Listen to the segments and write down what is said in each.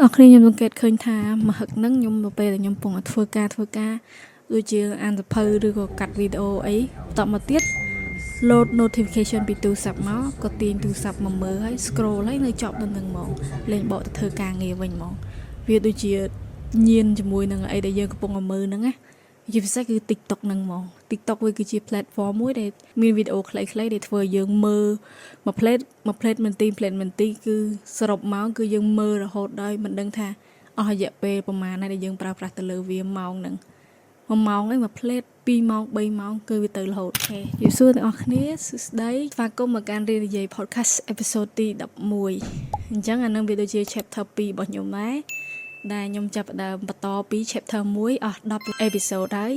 បងប្អូនខ្ញុំសង្កេតឃើញថាមហឹកហ្នឹងខ្ញុំទៅពេលដែលខ្ញុំកំពុងតែធ្វើការធ្វើការដូចជាអានសៀវភៅឬក៏កាត់វីដេអូអីបន្តមកទៀត load notification ពីទូរស័ព្ទមកក៏ទាញទូរស័ព្ទមកមើលហើយ scroll ហើយនៅចប់នៅនឹងហ្មងលេងបកទៅធ្វើការងារវិញហ្មងវាដូចជាញៀនជាមួយនឹងអីដែលយើងកំពុងតែមើលហ្នឹងណាជាពិសេសគឺ TikTok ហ្នឹងហ្មង TikTok វាគឺជា platform មួយដែលមានវីដេអូខ្លីៗដែលធ្វើឲ្យយើងមើលមួយផ្លេតមួយផ្លេតមិនទីផ្លេតមិនទីគឺសរុបមកគឺយើងមើលរហូតដល់មិនដឹងថាអស់រយៈពេលប្រហែលណាដែលយើងប្រើប្រាស់ទៅលើវាម៉ោងហ្នឹង1ម៉ោងអីមួយផ្លេត2ម៉ោង3ម៉ោងគឺវាទៅរហូត OK ជម្រាបសួរទាំងអស់គ្នាសួស្តីស្វាគមន៍មកកាន់រៀននិយាយ podcast episode ទី11អញ្ចឹងអានឹងវាដូចជា chapter 2របស់ខ្ញុំដែរដែលខ្ញុំចាប់ផ្ដើមបន្តពី chapter 1អស់10 episode ហើយ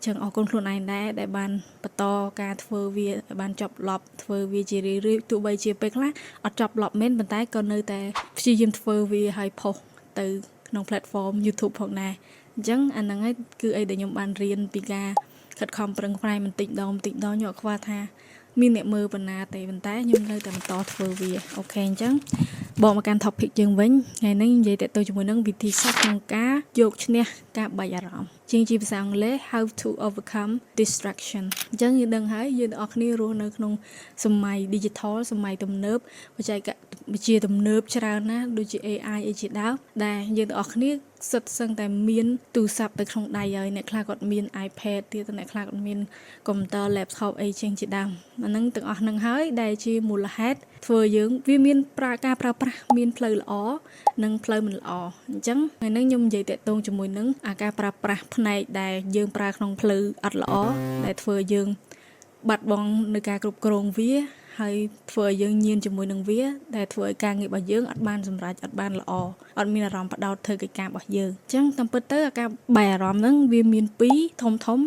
ចឹងអរគុណខ្លួនឯងដែរដែលបានបន្តការធ្វើវាឲ្យបានចប់ឡប់ធ្វើវាជារឿយៗទោះបីជាពេលខ្លះអត់ចប់ឡប់មែនប៉ុន្តែក៏នៅតែព្យាយាមធ្វើវាឲ្យផុសទៅក្នុង platform YouTube ផងដែរអញ្ចឹងអាហ្នឹងហើយគឺអីដែលខ្ញុំបានរៀនពីការខិតខំប្រឹងប្រែងបន្តិចម្ដងបន្តិចម្ដងខ្ញុំអត់ខ្វល់ថាមានអ្នកមើលប៉ុណ្ណាទេប៉ុន្តែខ្ញុំនៅតែបន្តធ្វើវា OK អញ្ចឹងបកមកកាន់ topic យើងវិញថ្ងៃនេះនិយាយតទៅជាមួយនឹងវិធីសាស្ត្រក្នុងការយកឈ្នះការបែកអារម្មណ៍ជាងជាភាសាអង់គ្លេស how to overcome distraction អញ្ចឹងយើងដឹងហើយយើងទាំងអស់គ្នារស់នៅក្នុងសម័យ digital សម័យទំនើបបច្ចេកវិទ្យាទំនើបច្រើនណាស់ដូចជា AI អីជាដើមដែលយើងទាំងអស់គ្នាសិតសឹងតែមានទូរស័ព្ទទៅក្នុងដៃហើយអ្នកខ្លះគាត់មាន iPad ទៀតអ្នកខ្លះគាត់មានកុំព្យូទ័រ laptop អីជាងជាដើមអាហ្នឹងទាំងអស់ហ្នឹងហើយដែលជាមូលហេតុធ្វើយើងវាមានប្រើការប្រើប្រាស់មានផ្លូវល្អនិងផ្លូវមិនល្អអញ្ចឹងថ្ងៃនេះខ្ញុំនិយាយតាក់ទងជាមួយនឹងអាការប្រើប្រាស់ផ្នែកដែលយើងប្រើក្នុងផ្លូវអត់ល្អដែលធ្វើយើងបាត់បង់នៅការគ្រប់គ្រងវា ហើយធ្វើឲ្យយើងញៀនជាមួយនឹងវាដែលធ្វើឲ្យការងាររបស់យើងអត់បានសម្រេចអត់បានល្អអត់មានអារម្មណ៍ផ្ដោតធ្វើកិច្ចការរបស់យើងអញ្ចឹងតាមពិតទៅអាការបែកអារម្មណ៍ហ្នឹងវាមានពីរធំធំ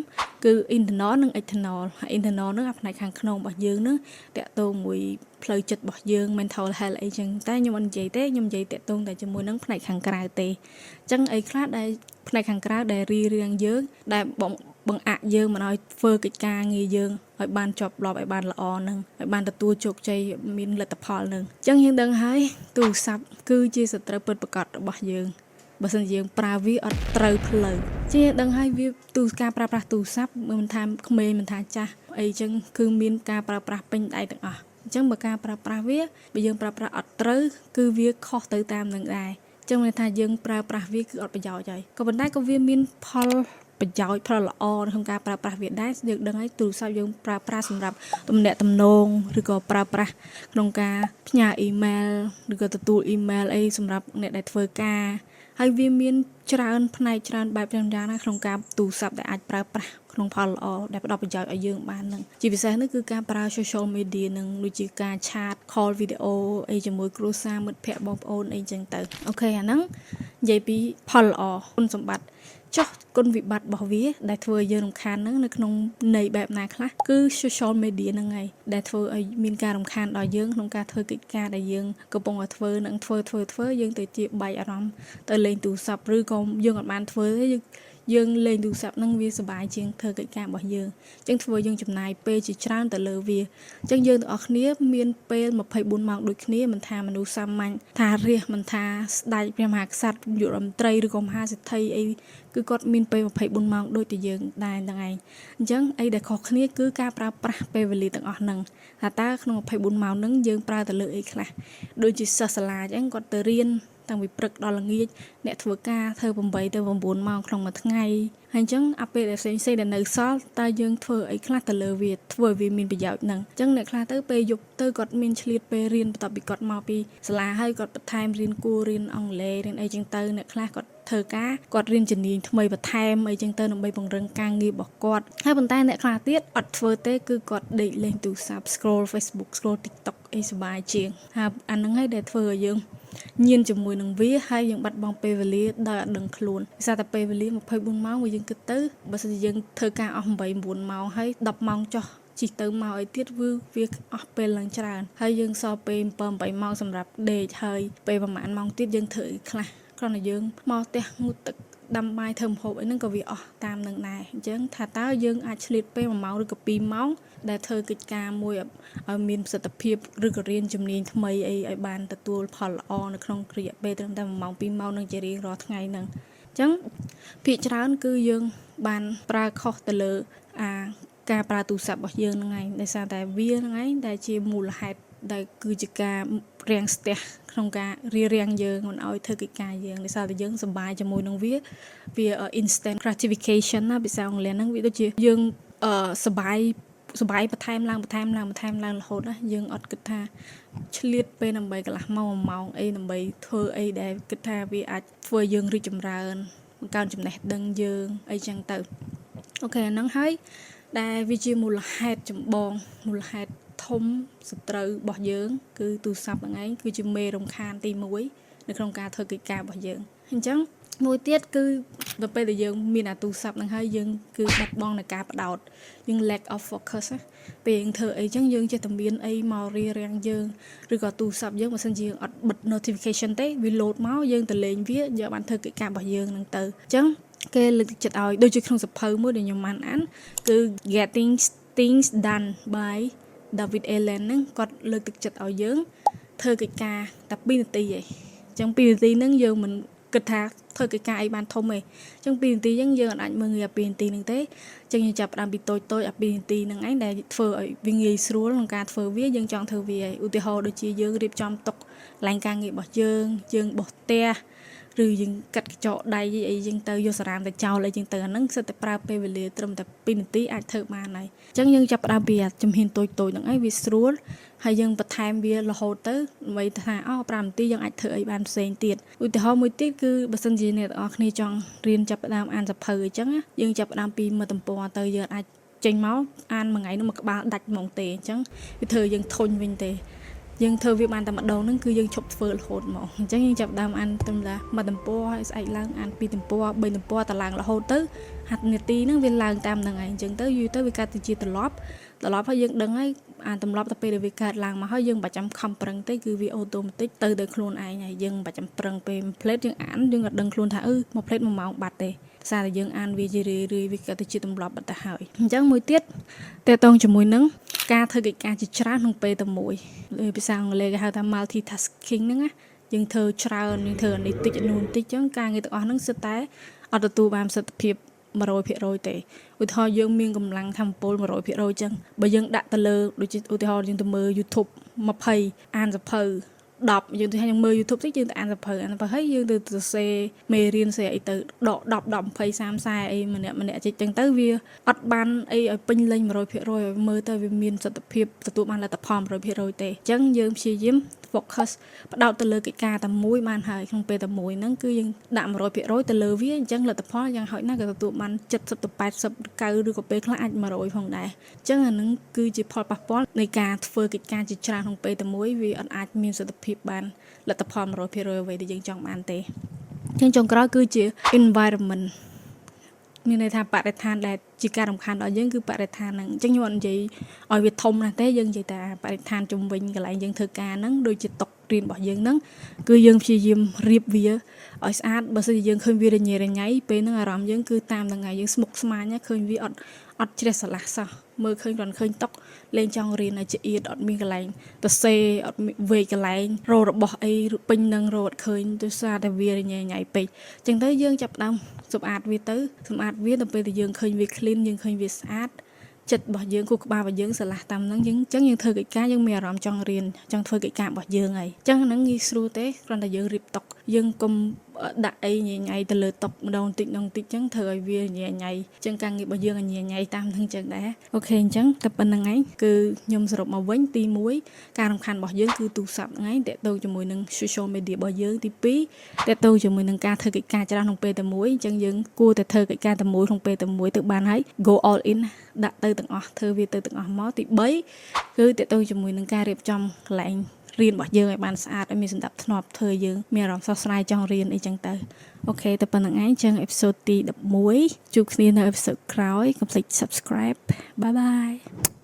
គឺ internal និង external ហើយ internal ហ្នឹងអាផ្នែកខាងក្នុងរបស់យើងហ្នឹងតាក់ទងមួយផ្លូវចិត្តរបស់យើង mental health អីចឹងតែខ្ញុំអត់និយាយទេខ្ញុំនិយាយតាក់ទងតែជាមួយនឹងផ្នែកខាងក្រៅទេអញ្ចឹងអីខ្លះដែលផ្នែកខាងក្រៅដែលរីរាំងយើងដែលបងបង្អាក់យើងមិនឲ្យធ្វើកិច្ចការងារយើងឲ្យបានជាប់លាប់ឲ្យបានល្អនឹងឲ្យបានទទួលជោគជ័យមានលទ្ធផលនឹងអញ្ចឹងយើងដឹងហើយទូរស័ព្ទគឺជាសត្រូវពិតប្រាកដរបស់យើងបើសិនជាយើងប្រើវាអត់ត្រូវផ្លូវជាយើងដឹងហើយវាទូការប្រើប្រាស់ទូរស័ព្ទមិនថាក្មេងមិនថាចាស់អីចឹងគឺមានការប្រើប្រាស់ពេញដៃទាំងអស់អញ្ចឹងបើការប្រើប្រាស់វាបើយើងប្រើប្រាស់អត់ត្រូវគឺវាខុសទៅតាមនឹងដែរចឹងមានថាយើងប្រើប្រាស់វាគឺអត់ប្រយោជន៍ហើយក៏ប៉ុន្តែក៏វាមានផលប្រយោជន៍ផលល្អនៅក្នុងការប្រើប្រាស់វាដែរយើងដឹងហើយទូរស័ព្ទយើងប្រើប្រាស់សម្រាប់ទំនាក់ទំនងឬក៏ប្រើប្រាស់ក្នុងការផ្ញើអ៊ីមែលឬក៏ទទួលអ៊ីមែលអីសម្រាប់អ្នកដែលធ្វើការហើយវាមានច្រើនផ្នែកច្រើនបែបច្រើនយ៉ាងណាក្នុងការទូរស័ព្ទដែលអាចប្រើប្រាស់ក្នុងផលល្អដែលផ្ដល់ប្រយោជន៍ឲ្យយើងបាននឹងជាពិសេសនោះគឺការប្រើ social media នឹងដូចជាការ chat call video អីជាមួយគ្រួសារមិត្តភ័ក្តិបងប្អូនអីចឹងទៅ OK អាហ្នឹងនិយាយពីផលល្អគុណសម្បត្តិចុះគុណវិបត្តិរបស់វាដែលធ្វើឲ្យយើងរំខានហ្នឹងនៅក្នុងន័យបែបណាខ្លះគឺ social media ហ្នឹងហើយដែលធ្វើឲ្យមានការរំខានដល់យើងក្នុងការធ្វើកិច្ចការដែលយើងកំពុងតែធ្វើនឹងធ្វើធ្វើធ្វើយើងទៅជាបែកអារម្មណ៍ទៅលេងទូរស័ព្ទឬក៏យើងអត់បានធ្វើទេយើងយើងលេងទូរស័ព្ទហ្នឹងវាសប្បាយជាងធ្វើកិច្ចការរបស់យើងអញ្ចឹងធ្វើយើងចំណាយពេលជាច្រើនទៅលើវាអញ្ចឹងយើងទាំងអស់គ្នាមានពេល24ម៉ោងដូចគ្នាមិនថាមនុស្សសាមញ្ញថារាជមិនថាស្ដេចព្រះមហាក្សត្រនាយករដ្ឋមន្ត្រីឬក៏មហាសេដ្ឋីអីគឺគាត់មានពេល24ម៉ោងដូចតែយើងដែរហ្នឹងឯងអញ្ចឹងអីដែលខុសគ្នាគឺការប្រើប្រាស់ពេលវេលាទាំងអស់ហ្នឹងថាតើក្នុង24ម៉ោងហ្នឹងយើងប្រើទៅលើអីខ្លះដូចជាសិស្សសាលាអញ្ចឹងគាត់ទៅរៀនតាំងពីព្រឹកដល់ល្ងាចអ្នកធ្វើការធ្វើ8ទៅ9ម៉ោងក្នុងមួយថ្ងៃហើយអញ្ចឹងអាពេលដែលផ្សេងផ្សេងដែលនៅសល់តើយើងធ្វើអីខ្លះទៅលើវាធ្វើឲ្យវាមានប្រយោជន៍ហ្នឹងអញ្ចឹងអ្នកខ្លះទៅពេលយប់ទៅគាត់មានឆ្លៀតពេលរៀនបន្ទាប់ពីគាត់មកពីសាលាហើយគាត់បន្ថែមរៀនគួររៀនអង់គ្លេសរៀនអីចឹងទៅអ្នកខ្លះគាត់ធ្វើការគាត់រៀនជំនាញថ្មីបន្ថែមអីចឹងទៅដើម្បីពង្រឹងការងាររបស់គាត់ហើយប៉ុន្តែអ្នកខ្លះទៀតអត់ធ្វើទេគឺគាត់ដេកលេងទូរស័ព្ទ scroll Facebook scroll TikTok អីសប្បាយជាងហើយអាហ្នឹងហើយដែលធ្វើឲ្យយើងញៀនជាមួយនឹងវាហើយយើងបាត់បង់ពេលវេលាដោយអត់ដឹងខ្លួនភាសាតែពេលវេលា24ម៉ោងបើយើងគិតទៅបើសិនជាយើងធ្វើការអស់8 9ម៉ោងហើយ10ម៉ោងចុះជិះទៅមកអីទៀតវាវាអស់ពេលឡើងច្រើនហើយយើងសល់ពេល7 8ម៉ោងសម្រាប់ដេកហើយពេលប្រហែលម៉ោងទៀតយើងធ្វើអីខ្លះ គ្រាន់តែយើងមកផ្ទះងូតទឹកដាំបាយធ្វើម្ហូបអីហ្នឹងក៏វាអស់តាមនឹងដែរអញ្ចឹងថាតើយើងអាចឆ្លៀតពេល1ម៉ោងឬក៏2ម៉ោងដែលធ្វើកិច្ចការមួយឲ្យមានប្រសិទ្ធភាពឬក៏រៀនជំនាញថ្មីអីឲ្យបានទទួលផលល្អនៅក្នុងរយៈពេលត្រឹមតែ1ម៉ោង2ម៉ោងនឹងជារៀងរាល់ថ្ងៃហ្នឹងអញ្ចឹងភាគច្រើនគឺយើងបានប្រើខុសទៅលើអាការប្រើទូរស័ព្ទរបស់យើងហ្នឹងឯងដោយសារតែវាហ្នឹងឯងដែលជាមូលហេតុដែលគឺជាការរាំងស្ទះក្នុងការរារាំងយើងមិនឲ្យធ្វើកិច្ចការយើងដោយសារតែយើងសប្បាយជាមួយនឹងវាវា instant gratification ណាភាសាអង់គ្លេសហ្នឹងវាដូចជាយើងអឺសប្បាយសបាយបន្ថែមឡើងបន្ថែមឡើងបន្ថែមឡើងរហូតណាយើងអត់គិតថាឆ្លៀតពេលដើម្បីកន្លះម៉ោង1ម៉ោងអីដើម្បីធ្វើអីដែលគិតថាវាអាចធ្វើយើងរីកចម្រើនបង្កើនចំណេះដឹងយើងអីចឹងទៅOK អាហ្នឹងហើយដែលវាជាមូលហេតុចម្បងមូលហេតុធំសត្រូវរបស់យើង គឺទូរស័ព្ទហ្នឹងឯងគឺជាមេរំខានទី1នៅក្នុងការធ្វើកិច្ចការរបស់យើងអញ្ចឹងមួយទៀតគឺដល់ពេលដែលយើងមានអាទូរស័ព្ទហ្នឹងហើយយើងគឺបាត់បង់ในការផ្ដោតយើង lack of focus ណាពេលយើងធ្វើអីចឹងយើងចេះតែមានអីមករារាំងយើងឬក៏ទូរស័ព្ទយើងបើសិនជាយើងអត់បិទ notification ទេវា load មកយើងទៅលេងវាយើងបានធ្វើកិច្ចការរបស់យើងហ្នឹងទៅអញ្ចឹងគេលើកទឹកចិត្តឲ្យដូចជាក្នុងសៀវភៅមួយដែលខ្ញុំបានអានគឺ Getting Things Done by David Allen ហ្នឹងគាត់លើកទឹកចិត្តឲ្យយើងធ្វើកិច្ចការតែ2នាទីឯងអញ្ចឹង2នាទីហ្នឹងយើងមិនគិតថាធ្វើកិច្ចការអីបានធំទេអញ្ចឹង2នាទីហ្នឹងយើងអាចមើលងាយអា2នាទីហ្នឹងទេអញ្ចឹងយើងចាប់ផ្ដើមពីតូចតូចអា2នាទីហ្នឹងឯងដែលធ្វើឲ្យវាងាយស្រួលក្នុងការធ្វើវាយើងចង់ធ្វើវាឯងឧទាហរណ៍ដូចជាយើងរៀបចំតុកន្លែងការងាររបស់យើងយើងបោសផ្ទះឬយើងកាត់ក្រចកដៃអីចឹងទៅយកសារ៉ាមទៅចោលអីចឹងទៅអាហ្នឹងសិតតែប្រើពេលវេលាត្រឹមតែ2នាទីអាចធ្វើបានហើយអញ្ចឹងយើងចាប់ផ្ដើមពីជំហានតូចតូចហ្នឹងឯងវាស្រួលហើយយើងបន្ថែមវារហូតទៅដើម្បីថាអូ5នាទីយើងអាចធ្វើអីបានផ្សេងទៀតឧទាហរណ៍មួយទៀតគឺបើសិនជាអ្នកទាំងអស់គ្នាចង់រៀនចាប់ផ្ដើមអានសៀវភៅអញ្ចឹងយើងចាប់ផ្ដើមពីមួយទំព័រទៅយើងអាចចេញមកអានមួយថ្ងៃនោះមួយក្បាលដាច់ហ្មងទេអញ្ចឹងវាធ្វើយើងធុញវិញទេយើងធ្វើវាបានតែម្ដងហ្នឹងគឺយើងឈប់ធ្វើរហូតមកអញ្ចឹងយើងចាប់ដើមអានត្រឹមតែមួយទំព័រហើយស្អែកឡើងអានពីរទំព័របីទំព័រតឡើងរហូតទៅហាត់នាទីហ្នឹងវាឡើងតាមហ្នឹងឯងអញ្ចឹងទៅយូរទៅវាកើតទៅជាទម្លាប់ទម្លាប់ហើយយើងដឹងហើយអាទម្លាប់ទៅពេលដែលវាកើតឡើងមកហើយយើងមិនបាច់ចាំខំប្រឹងទេគឺវាautomatic ទៅដោយខ្លួនឯងហើយយើងមិនបាច់ចាំប្រឹងពេលផ្លេតយើងអានយើងអត់ដឹងខ្លួនថាអឺមួយផ្លេត1ម៉ោងបាត់ទេសារតែយើងអានវាជារឿយៗវាកើតទៅជាទម្លាប់បាត់ទៅហើយអញ្ចឹងមួយទៀតតកតងជាមួយនឹងការធ្វើកិច្ចការជាច្រើនក្នុងពេលតែមួយភាសាអង់គ្លេសគេហៅថា multitasking ហ្នឹងណាយើងធ្វើច្រើនយើងធ្វើអានេះតិចអានោះតិចអញ្ចឹងការងារទាំងអស់ហ្នឹងសិតតែអត់ទទួលបានប្រសិទ្ធភាព100%ទេឧទាហរណ៍យើងមានកម្លាំងធម្មពល100%អញ្ចឹងបើយើងដាក់ទៅលើដូចជាឧទាហរណ៍យើងទៅមើល YouTube 20អានសៀវភៅ10យើងទៅថាយើងមើល YouTube តិចយើងទៅអានសៀវភៅអានសៀវភៅហើយយើងទៅសរសេរមេរៀនសេអីទៅដក10 10 20 30 40អីម្នាក់ម្នាក់ជិះចឹងទៅវាអត់បានអីឲ្យពេញលេញ100%ឲ្យមើលទៅវាមានប្រសិទ្ធភាពទទួលបានលទ្ធផល100%ទេអញ្ចឹងយើងព្យាយាម focus ផ្ដោតទៅលើកិច្ចការតែមួយបានហើយក្នុងពេលតែមួយហ្នឹងគឺយើងដាក់100%ទៅលើវាអញ្ចឹងលទ្ធផលយ៉ាងហោចណាស់ក៏ទទួលបាន70ទៅ80 9ឬក៏ពេលខ្លះអាច100ផងដែរអញ្ចឹងអាហ្នឹងគឺជាផលប៉ះពាល់នៃការធ្វើកិច្ចការជាច្រើនក្នុងពេលតែមួយវាអត់អាចមានប្រសិទ្ធភាពបានលទ្ធផល100%អ្វីដែលយើងចង់បានទេអញ្ចឹងចុងក្រោយគឺជា environment មានន័យថាបរិស្ថានដែលជាការរំខានដល់យើងគឺបរិស្ថានហ្នឹងអញ្ចឹងខ្ញុំអត់និយាយឲ្យវាធំណាស់ទេយើងនិយាយតែបរិស្ថានជុំវិញកន្លែងយើងធ្វើការហ្នឹងដូចជាតុរៀនរបស់យើងហ្នឹងគឺយើងព្យាយាមរៀបវាឲ្យស្អាតបើសិនជាយើងឃើញវារញ៉េរញ៉ៃពេលហ្នឹងអារម្មណ៍យើងគឺតាមហ្នឹងហើយយើងស្មុគស្មាញឃើញវាអត់អត់ជ្រះស្រឡះសោះមើលឃើញគ្រាន់ឃើញតុលេងចង់រៀនឲ្យជាអៀតអត់មានកន្លែងទៅសេអត់វេកន្លែងរករបស់អីពេញនឹងរកអត់ឃើញដោយសារតែវារញ៉េរញ៉ៃពេកអញ្ចឹងទៅយើងចាប់ផ្ដើមសម្អាតវាទៅសម្អាតវាដល់ពេលដែលយើងឃើញវា clean យើងឃើញវាស្អាតចិត្តរបស់យើងខួរក្បាលរបស់យើងស្រឡះតាមហ្នឹងយើងអញ្ចឹងយើងធ្វើកិច្ចការយើងមានអារម្មណ៍ចង់រៀនចង់ធ្វើកិច្ចការរបស់យើងហើយអញ្ចឹងហ្នឹងងាយស្រួលទេគ្រាន់តែយើងរៀបតុយើងកុំដាក់អីញ៉ៃញ៉ៃទៅលើតុម្ដងតិចម្ដងតិចអញ្ចឹងធ្វើឲ្យវាញ៉ៃញ៉ៃអញ្ចឹងការងាររបស់យើងឲ្យញ៉ៃញ៉ៃតាមហ្នឹងអញ្ចឹងដែរ OK អញ្ចឹងតែប៉ុណ្្នឹងឯងគឺខ្ញុំសរុបមកវិញទី1ការរំខានរបស់យើងគឺទូរស័ព្ទហ្នឹងឯងតកតងជាមួយនឹង social media របស់យើងទី2តកតងជាមួយនឹងការធ្វើកិច្ចការច្រើនក្នុងពេលតែមួយអញ្ចឹងយើងគួរតែធ្វើកិច្ចការតែមួយក្នុងពេលតែមួយទៅបានហើយ go all in ដាក់ទៅទាំងអស់ធ្វើវាទៅទាំងអស់មកទី3គឺតកតងជាមួយនឹងការរៀបចំកន្លែងរៀនរបស់យើងឲ្យបានស្អាតឲ្យមានសណ្ដាប់ធ្នាប់ធ្វើយើងមានអារម្មណ៍ស្រស់ស្រាយចង់រៀនអីចឹងទៅOK តែប៉ុណ្្នឹងឯងចឹង episode ទី11ជួបគ្នានៅ episode ក្រោយកុំភ្លេច subscribe. Bye bye.